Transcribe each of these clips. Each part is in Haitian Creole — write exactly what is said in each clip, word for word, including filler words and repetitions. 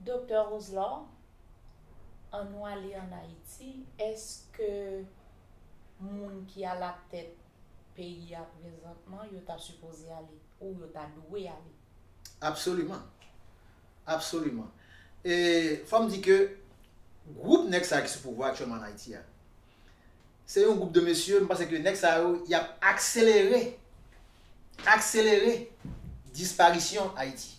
Doktè Roselor, ann nou ale ann Ayiti. Èske moun ki alatèt peyi a prezantman, yo ta sipoze ale, ou yo ta dwe ale? Absoliman. Absoliman. E fò m di ke gwoup nèg sa ki sou pouvwa aktyèlman ann Ayiti a, se yon gwoup de mesye, m panse ke nèg sa yo, y ap akselere, akselere disparisyon Ayiti.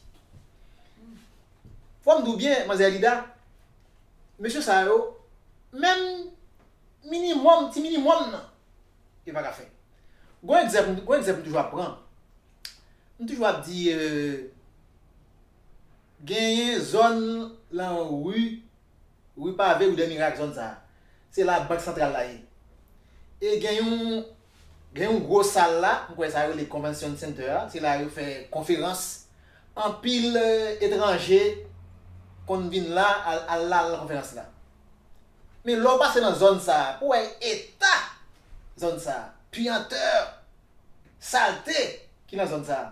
Fò m di w byen, manzè Lida, mesye sa yo, menm minimòm, ti minimòm nan, yo pa ka fè. Gon egzanp, gon egzanp m toujou ap pran. M toujou ap di, euh, genyen zòn lan ri, ri pave, ri dè mirak, zòn sa a. Se la bank santral la ye. E gen yon, gen yon gwo sal la, m kwè sa yo rele Convention Center a, se la yo fè konferans. Anpil, euh, etranje konn vin la, al, al la, al nan konferans la. Men lè w pase nan zòn sa a, pou w wè eta zòn sa a, piyantè, salte ki nan zòn sa a.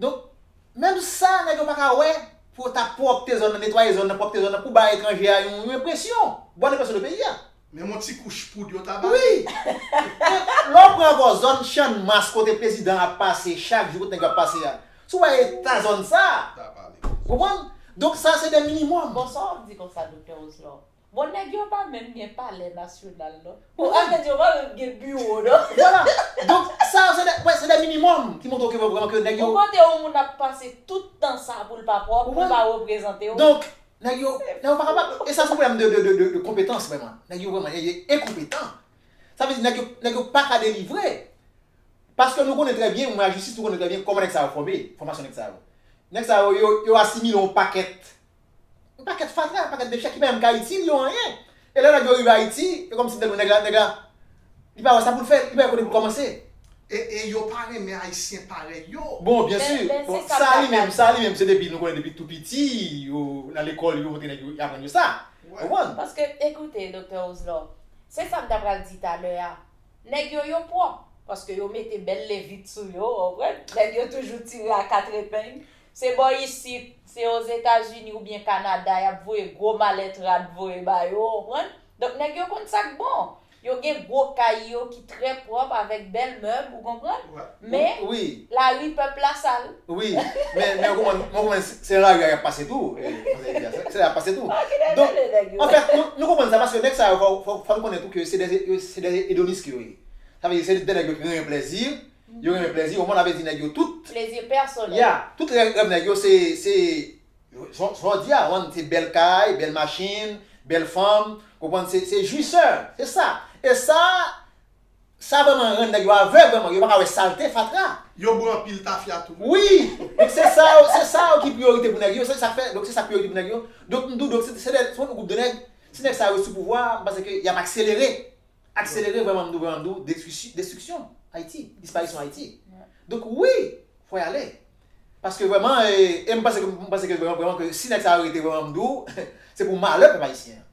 Donk, menm sa, nèg yo pa ka wè pou yo ta pwòpte zòn nan, netwaye zòn nan, pwòpte zòn nan, pou bay etranje a yon, yon enpresyon, bòn enpresyon de peyi a. Menm yon ti kouch poud yo ta ba li. Wi. Lè w pran ankò zòn Channmas kote prezidan ap pase chak jou, kote nèg yo ap pase a. Si w wè eta zòn sa a. Ou konprann? Donk sa se de minimòm. Bon, sa w ap di konsa, Doktè Roselor? Bon, nèg yo pa menm gen palè nasyonal, non. Bon, sa vle di yo pa menm gen biwo, non. Vwala. Donk, sa yo se de, wè, se de minimòm ki montre w ke vrèman ke nèg yo. Ou kote yon moun ap pase tout tan sa pou l pa pwòp, pou l pa reprezante w. Donk, nèg yo, nèg yo pa kapab. E sa se yon pwoblèm de, de, de, de, de konpetans, vrèman. Nèg yo vrèman, e, e, enkonpetan. Sa vle di nèg yo, nèg yo pa ka delivre. Paske nou konnen trè byen, mwen lajistis, nou konnen trè byen kòman nèg sa yo fòme, fòmasyon nèg sa yo. Nèg sa yo, yo, yo asimile yon pakèt, yon pakèt fatra, yon pakèt dechè ki pa menm ka itil yo anyen. E lè nèg yo rive Ayiti, e kòmsi tèlman nèg la, nèg la, li pa wè sa pou l fè, li pa wè kote pou l kòmanse. E, e yo pa renmen Ayisyen parèy yo. Bon, byen si. Bon, sa li menm, sa li menm, se depi, nou konnen depi tou piti, yo, nan lekòl, yo montre nèg yo, y aprann yo sa. Ou konprann? Paske, ekoute, Doktè Roselor, se sa m ta pral di talè a. Nèg yo, yo pwòp, paske yo mete bèl levit sou yo, w konprann? Nèg yo toujou tire a kat epeng. Se bò isit, se Ozetazini oubyen Kanada, y ap voye gwo malèt rad voye ba yo, w konprann? Donk, nèg yo konn sa k bon. Yo gen gwo kay yo ki trè pwòp avèk bèl mèb, ou konprann? Men, lari pèp la sal. Wi, men, men ou konprann, ou konprann se, se lari a y ap pase tou. Se la y ap pase tou. Donk, anfèt, nou, nou konprann sa paske nèg sa yo, fò, fò, fò nou konnen tou ke se de, se de edonis ke yo ye. Sa vle di, se de nèg yo ki renmen plèzi, yo renmen plèzi, ou konprann, sa vle di nèg yo tout. Plèzi pèsonèl. Ya, tout rèv, rèv nèg yo se, se, jan, jan w di a, ou konprann, se bèl kay, bèl machin, bèl fanm, ou konprann, se, se jwisè, se sa. E sa, Sa vrèman rann nèg yo avèg vrèman, yo pa ka wè salte, fatra. Yo bwè anpil tafya tou. Wi, donk se sa yo, se sa yo ki priyorite pou nèg yo, se sa k fè, donk se sa k priyorite pou nèg yo. Donk m di w, donk se, se de, se yon gwoup de nèg, si nèg sa yo sou pouvwa, m panse ke y ap akselere, akselere vrèman m di w, vrèman m di w, destriksi-, destriksyon Ayiti, disparisyon Ayiti. Donk wi, fò y ale. Paske vrèman, e, e m panse ke, m panse ke vrèman, vrèman ke si nèg sa yo rete vrèman m di w, se pou malè pèp ayisyen an.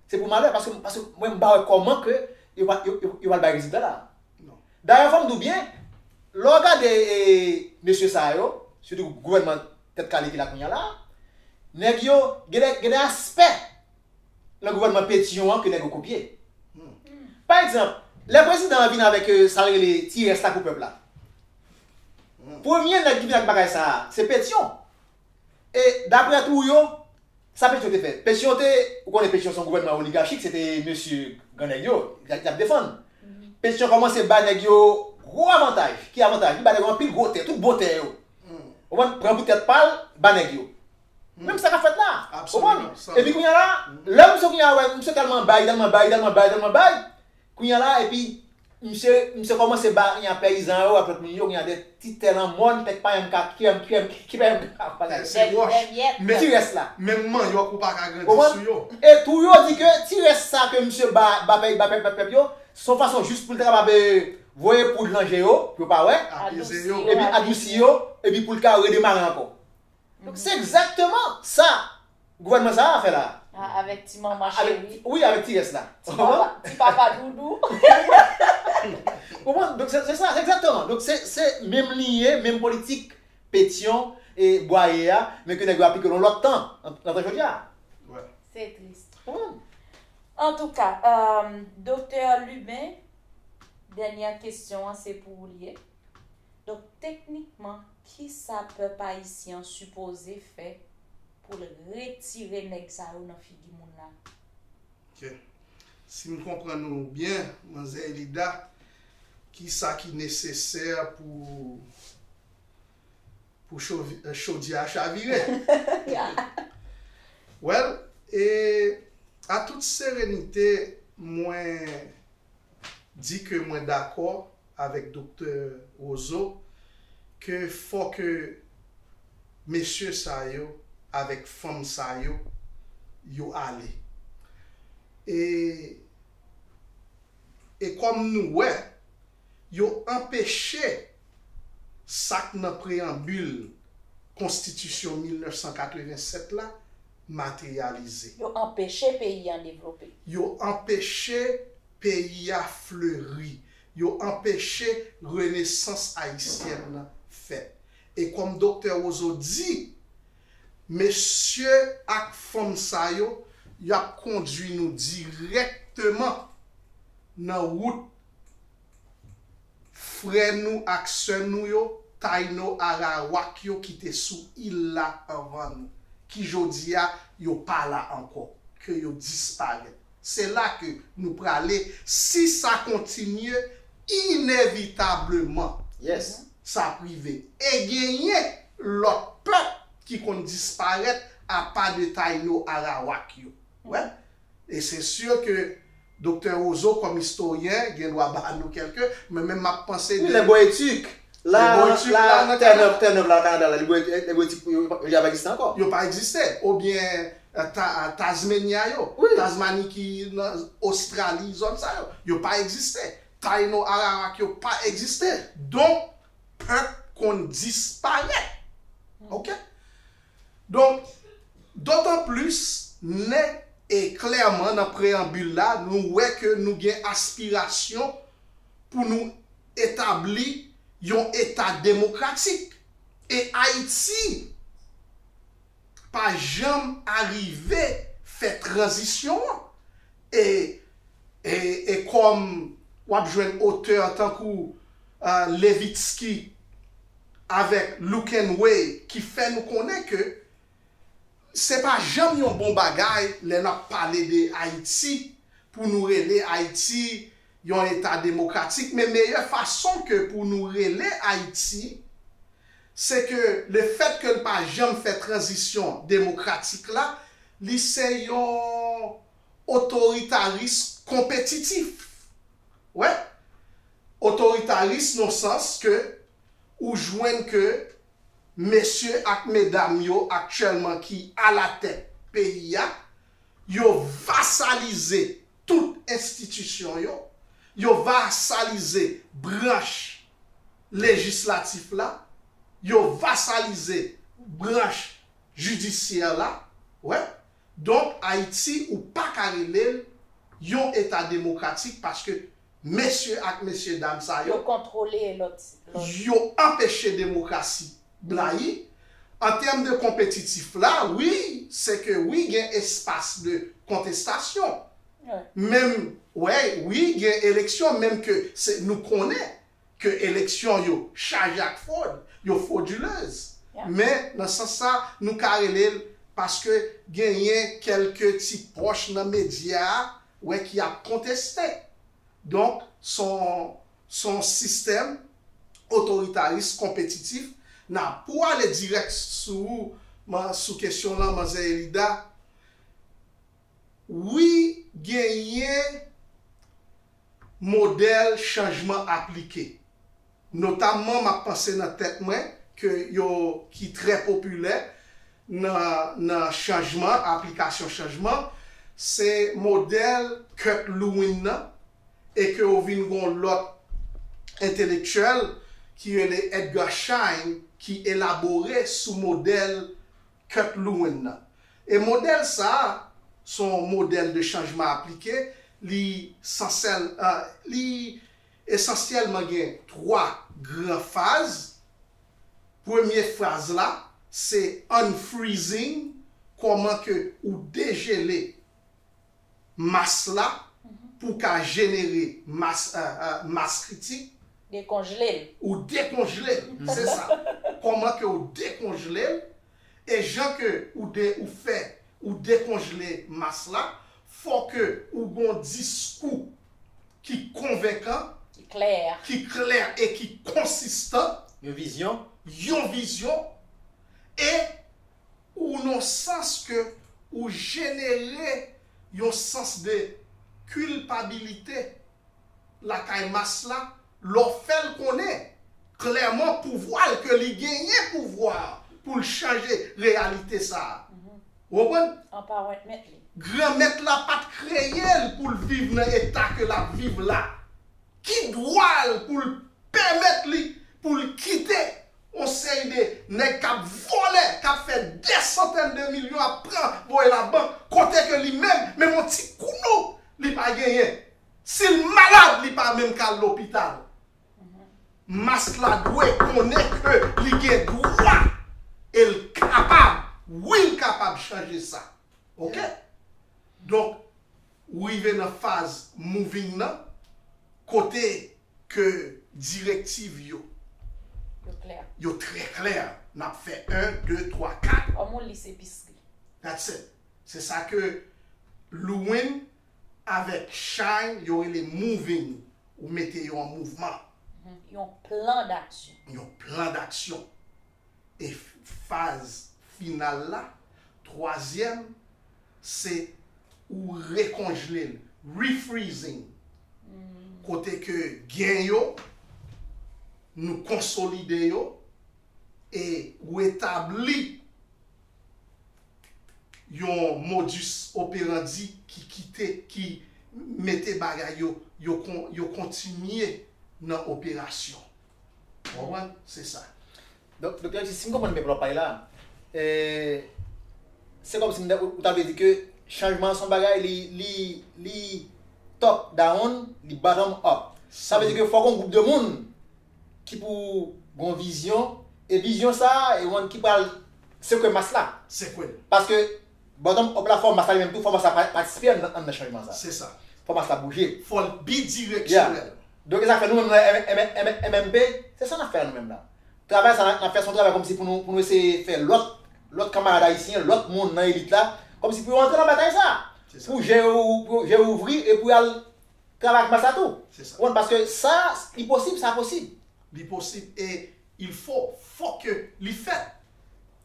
Se pou malè, paske, paske mwen m pa wè kòman ke yo pa, yo, yo, yo pral bay rezilta la. Dayè fò m di w byen, lè w gade e, mesye sa yo, sitou gouvènman tèt kale ki la kounye a la, nèg yo, gen de, gen de aspè nan gouvènman Petyon an ke nèg yo kopye. Pa egzanp, lè prezidan an vin avèk e, sa l rele ti rès la pou pèp la. Premye nèg ki vin ak bagay sa a, se Petyon. E daprè tou yo, sa Petyon te fè? Petyon te, ou konnen Petyon se yon gouvènman oligachik, se te mesye gran nèg yo, y ap, y ap defann. Petyon kòmanse ba nèg yo gwo avantaj. Ki avantaj? Li ba nèg yo anpil gwo tè, tout bon tè yo. Ou konprann? Pran pou tèt pa l, ba nèg yo. Menm sa k ap fèt la. Ou konprann? Epi kounye a la, lè misye kounye a wè, misye tèlman bay, tèlman bay, tèlman bay, tèlman bay, kounye a la, epi Misye, misye kòmanse ba peyizan yo ak lòt moun yo gen de ti tè nan mòn, tè k pa menm ka, ki menm, ki menm, ki pa menm ka pale. Ti rès la. Menm manyòk ou pa ka grandi sou yo. E tou yo di ke ti rès sa ke misye ba, ba pèp, ba pèp, pèp, pèp yo, se yon fason jis pou l ta kapab voye poud nan je yo, pou yo pa wè. Apeze yo. Epi adousi yo, epi pou l ka redemare ankò. Donk se egzakteman sa gouvènman sa a fè la. Avèk ti manman cheri. Wi, avèk ti rès la. Ti papa, ti papa doudou. Ou konprann? Ou Donk, se se sa, egzakteman. Donk, se se menm liye, menm politik Petyon e Bwaye a, men ke nèg yo aplike l yon lòt tan, nan tan jodi a. Se tris. Konprann? Antouka, Doktè Lubin, dènyè kesyon an se pou ou li ye. Donk, teknikman, kisa pèp ayisyen an sipoze fè pou l retire nèg sa yo nan figi moun la? Ok. Si m konprann ou byen, manzè Elida, kisa ki nesesè pou pou chodyè a chavire? Well, e a tout serenite, mwen di ke mwen dakò avèk Doktè Roseau ke fò ke mesye sa yo avèk fanm sa yo yo ale. E e kòm nou wè, yo anpeche sa k nan preyanbil Konstitisyon mil nèf san katreven sèt la materyalize. Yo anpeche peyi an devlope. Yo anpeche peyi a fleri. Yo anpeche renesans ayisyèn nan fèt. E kòm Doktè Roseau di, mesye ak fanm sa yo, y ap kondui nou dirèkteman nan wout frè nou ak sè nou yo, Tayno Arawak yo ki te sou il la anvan nou, ki jodi a yo pa la ankò, ke yo disparèt. Se la ke nou prale, si sa kontinye, inevitableman, Yes. sa ap rive. E genyen lòt pèp ki konn disparèt apa de Tayno Arawak yo. Wè. E se si ke Doktè Roseau, kòm istoryen, gen dwa ba nou kèlke, men menm m ap panse Wi, lè Boetik. La, Lè Boetik la, la, nan Terre Neuve, Terre Neuve la, Kanada la, lè Boetik, lè Boetik, yo pa egziste ankò. Yo pa egziste. Oubyen Tazmenya yo, Wi. Tazmani ki nan Ostrali, zòn sa yo, yo pa egziste. Tayno Arawak yo pa egziste. Donk, pèp konn disparèt. Ok? Donk, dotan plis, nèt e klèman nan preyanbil la, nou wè ke nou gen aspirasyon pou nou etabli yon eta demokratik. E Ayiti pa janm arive fè tranzisyon an. E, e, e kòm w ap jwenn otè tankou uh, Levitsky avèk Lukenway ki fè nou konnen ke se pa janm yon bon bagay lè n ap pale de Ayiti pou nou rele Ayiti yon eta demokratik, men meyè fason ke pou nou rele Ayiti, se ke lefèt ke l pa janm fè tranzisyon demokratik la, li se yon otoritaris konpetitif. Wè, otoritaris nan sans ke ou jwenn ke mesye ak medam yo aktyèlman ki alatèt peyi a, yo vasalize tout enstitisyon yo, yo vasalize branch lejislatif la, yo vasalize branch jidisyè la. Wè. Donk, Ayiti, ou pa ka rele l yon eta demokratik paske mesye ak mesye dam sa yo, Yo kontwole lòt. yo anpeche demokrasi blayi. An tèm de konpetitif la, wi, se ke wi, gen espas de kontestasyon. Menm, wè, wi, gen eleksyon, menm ke se, nou konnen ke eleksyon yo chaje ak fwod, yo fwodilez. Men, nan sans sa, nou ka rele l paske genyen kèlke ti pòch nan medya a, wè, ki ap konteste. Donk, se yon se yon sistèm otoritaris konpetitif. Nan, pou ale dirèk sou, sou kesyon lan, manzè Elida, wi, genyen modèl chanjman aplike. Notamman, m ap panse nan tèt mwen, ke yo, ki trè popilè nan, nan chanjman, aplikasyon chanjman, se modèl Kurt Lewin nan, e ke w vin gon lòt entelektyèl ki rele Edgar Schein ki elabore sou modèl Kurt Lewin nan. E modèl sa a, se yon modèl de chanjman aplike, li sansèl, uh, li Esansyèlman, gen twa gran faz. Premye faz la, se unfreezing, kòman ke ou dejele mas la pou ka jenere mas, euh, euh, mas kritik. Dekonjle l. Ou dekonjle l, se sa. Kòman ke ou dekonjle l, e jan ke ou de, ou fè, ou dekonjle mas la, fò ke ou gon diskou ki konvenkan, ki klè, ki klè e ki konsistan, yon vizyon, yon vizyon, e ou nan sans ke ou jenere yon sans de kilpabilite lakay mas la, lè w fè l konnen klèman pouvwa l, ke li genyen pouvwa pou l chanje reyalite sa a. Ou konprann? Anpawèt mèt li. Granmèt la pa t kreye l pou l viv nan eta ke l ap viv la. Ki dwa l pou l pèmèt li, pou l kite yon seri de nèg k ap vòlè, k ap fè dè santèn de milyon ap pran voye labank, kote ke li menm, menm yon ti kounou, li pa genyen. Si l malad, li pa menm ka al lopital. Mas la dwe konnen ke li gen dwa e l kapab, wi, l kapab chanje sa. Oke? Donk, ou rive nan faz moving nan, kote ke direktiv yo, yo klè, yo trè klè. N ap fè en, de, twa, kat. Kòm yon lis episri. That's it. Se sa ke Lewin avèk Shine, yo rele moving. Ou mete yo an mouvman. Mhm. Yon plan d'aksyon. Yon plan d'aksyon. E f-, faz final la, twazyèm, se ou rekonjle l, refreezing. Kote ke gen yo, nou konsolide yo, e ou etabli yon modus operandi ki kite, ki mete bagay yo, yo kon-, yo kontinye nan operasyon. Ou konprann? Se sa. Donk, Doktè Alexis, si m konprann byen pou w ap pale la, eh, se kòmsi m ta, ou ta vle di ke chanjman an se yon bagay, li, li, li top down, li bottom up. Sa vle di ke fòk yon gwoup de moun ki pou gon vizyon, e vizyon sa a, e yon ki pral sekwe mas la. Sekwe l. Paske bottom up la, fò mas la li menm tou, fò mas la pa-, patisipe anndan, anndan chanjman sa. Se sa. Fò mas la bouje. Fò l bidireksyonèl. Yeah. Donk, e sa k fè nou menm nan M-, M-, M-, M M P, se sa n ap fè nou menm la. Travay sa n ap fè, se yon travay kòmsi pou nou, pou nou eseye fè lòt, lòt kanmarad ayisyen, lòt moun nan elit la, kòmsi pou yo antre nan batay sa. Se sa. Pou je yo, pou je yo ouvri e pou y al travay ak mas la tou. Se sa. Ou konprann? Paske sa, li posib, sa posib. Li posib e il faut, fò ke li fèt.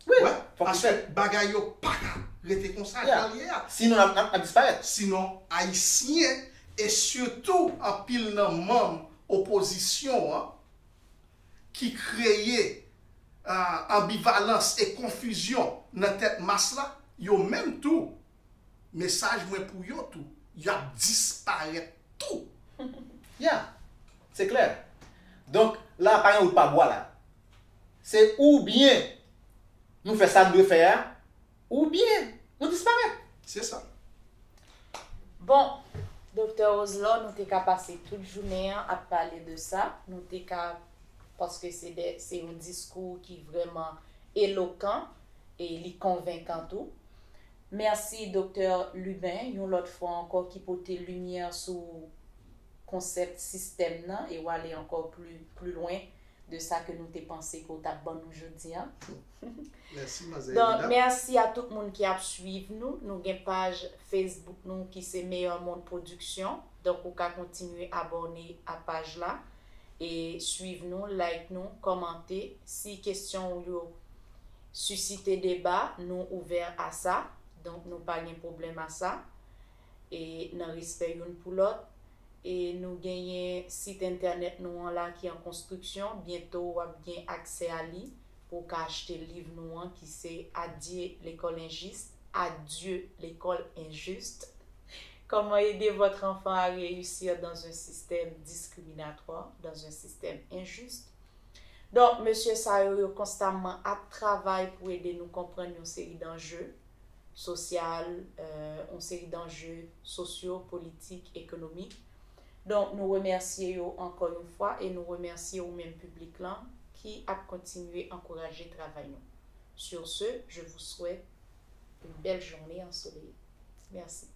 Wi, wè, fòk li fèt. Paske bagay yo pa ka rete konsa jan l ye a. Sinon, n ap, n ap, n ap disparèt. Sinon, Ayisyen, e sitou anpil nan manm opozisyon an, ki kreye, ah, anbivalans e konfizyon nan tèt mas la, yo menm tou, mesaj mwen pou yo tou, y ap disparèt tou. Ya, se klè. Donk, la pa gen wout pa bwa la. Se oubyen nou fè sa n dwe fè a, oubyen nou disparèt. Se sa. Bon, Doktè Roselor, nou te ka pase tout jounen an ap pale de sa. Nou te ka, paske se de, se yon diskou ki vrèman elokan e li konvenkan tou. Mèsi, Doktè Lubin, yon lòt fwa ankò, ki pote limyè sou konsèp sistèm nan e w ale ankò pli, pli lwen de sa ke nou te panse ke w t ap ban nou jodi a. Mèsi, manzè Donk, Elida. Mèsi a tout moun ki ap swiv nou. Nou gen paj Facebook nou ki se Meilleur Monde Production. Donk, ou ka kontinye abòne a paj la e swiv nou, like nou, kòmante. Si kesyon ou yo sisite deba, nou ouvè a sa. Donk, nou pa gen pwoblèm a sa. E nan respè youn pou lòt. E nou genyen sit entènèt nou an la ki an konstriksyon. Byento w ap gen aksè a li pou w ka achte liv nou an ki se Adieu l'école injuste, Adieu l'école injuste. Comment aider votre enfant à réussir dans un système discriminatoire, dans un système injuste? Donk, mesye sa yo, yo konstamman ap travay pou ede nou konprann yon seri danje sosyal, euh, yon seri danje sosyo, politik, ekonomik. Donk, nou remèsye yo ankò yon fwa e nou remèsye ou menm piblik lan ki ap kontinye ankouraje travay nou. Sur ce, je vous souhaite une belle journée ensoleillée. Merci.